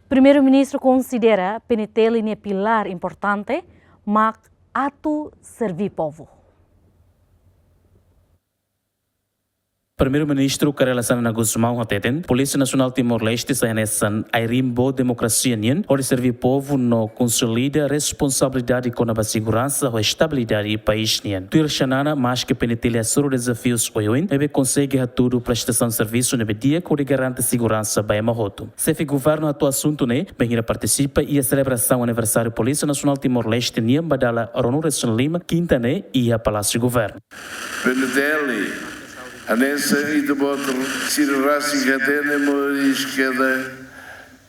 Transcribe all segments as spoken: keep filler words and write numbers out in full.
Primeiru-Ministru konsidera P N T L nia pilár importante mak atu serví povu. Primeiru-Ministru Kay Rala Xanana Gusmão hateten, Polísia Nasionál Timor-Leste sai hanesan ai-riin boot demokrasia nian, hodi serví povu no konsolida responsabilidade kona-ba seguransa ho estabilidade país nian. Tuir Xanana, maske P N T L hasoru dezafius oioin, maibé konsege hatudu prestasaun servisu ne'ebé di'ak hodi garante seguransa ba ema hotu. Xefe Governu hato'o asuntu ne'e bainhira partisipa iha selebrasaun aniversáriu Polísia Nasionál Timor-Leste nian ba dala ruanulu-resin-lima, kinta ne'e, iha Palásiu Governu. P N T L hanesan ita-boot sira rasik hatene, moris kedan,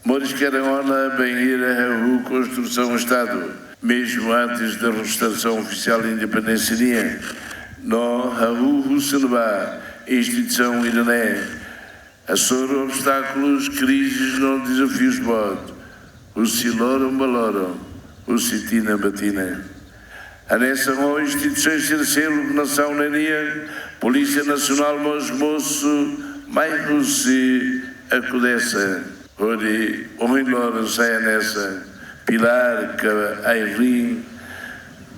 moris kedan ona bainhira hahú konstrusaun Estadu. Mezmu antes da restaurasaun ofisiál independénsia nian, no hahú husu ne'ebá instituisaun ida-ne'e hasoru obstákulus, krizes no dezafius boot, husi loron ba loron, husi tinan ba tinan. Hanesan ho instituisaun sira seluk nasaun ne'e nian, Polísia Nasionál mós mosu mai husi akudesa, hodi ohin loron sai hanesan pilár ka ai-riin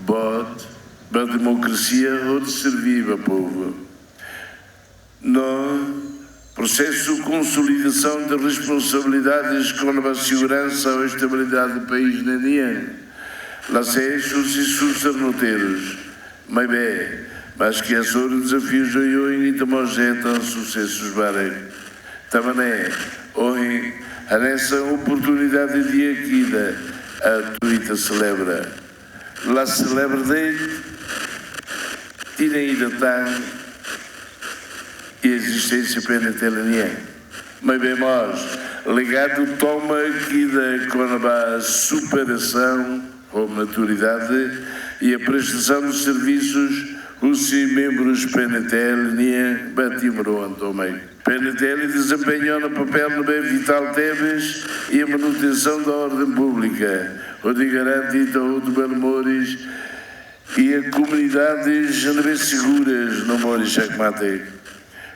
boot ba demokrasia hodi serví ba povu. No prosesu konsolidasaun de responsabilidades kona-ba seguransa ho estabilidade país ne'e nian, la sees husi susar no terus. Maibé, maske hasoru dezafius oioin, ita mós hetan susesus barak. Tanba ne'e, ohin hanesan oportunidade di'ak ida atu ita selebra. La selebra de'it tinan ida tan iha ezisténsia P N T L nian. Maibé mós legadu tomak ida kona-ba superasaun ho maturidade iha prestasaun de servisus husi membrus P N T L nian ba timoroan tomak. P N T L dezempeña ona papél ne'ebé vitál tebes iha manutensaun da orden públika, hodi garante ita hotu bele moris iha komunidades ne'ebé seguras no moris xakmatek.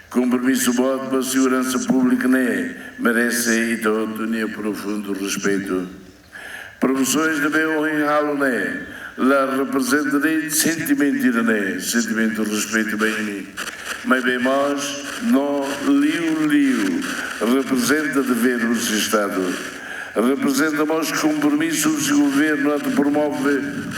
Kompromisu boot ba seguransa públika ne'e merese ita hotu nia profundu respeitu. Promosoens ne'ebé ohin halo ne'e la reprezenta de'it sentimentu ida-ne'e, sentimentu respeitu ba imi. Maibé mós no liuliu reprezenta devér husi Estadu. Reprezenta mós kompromisu husi governu atu promove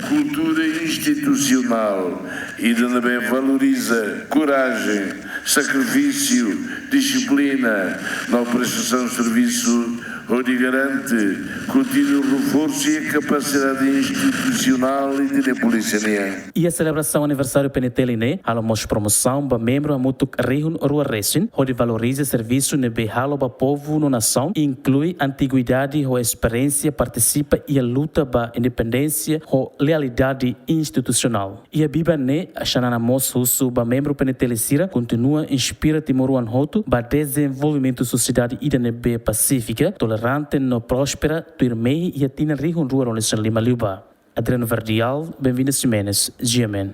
kultura institusionál ida ne'ebé valoriza korajen, sakrifísiu, dixiplina no prestasaun servisu, hodi garante kontínuu reforsu iha kapasidade institusionál ida-ne'e polísia nian. Iha selebrasaun aniversáriu P N T L ne'e, halo mós promosaun ba membru hamutuk rihun rua resin, hodi valoriza servisu ne'ebé halo ba povu no nasaun, inklui antiguidade ho esperiénsia partisipa iha luta ba independénsia ho lealdade institusionál. Iha biban ne'e, Xanana mós husu ba membru P N T L sira kontinua inspira timoroan hotu ba dezenvolvimentu sosiedade ida ne'ebé pasífika, tolerante no próspera, tuirmai iha tinan rihun rua ruanulu-resin-lima liubá. Adriano Verdial, Benvinda Ximenes, G M N.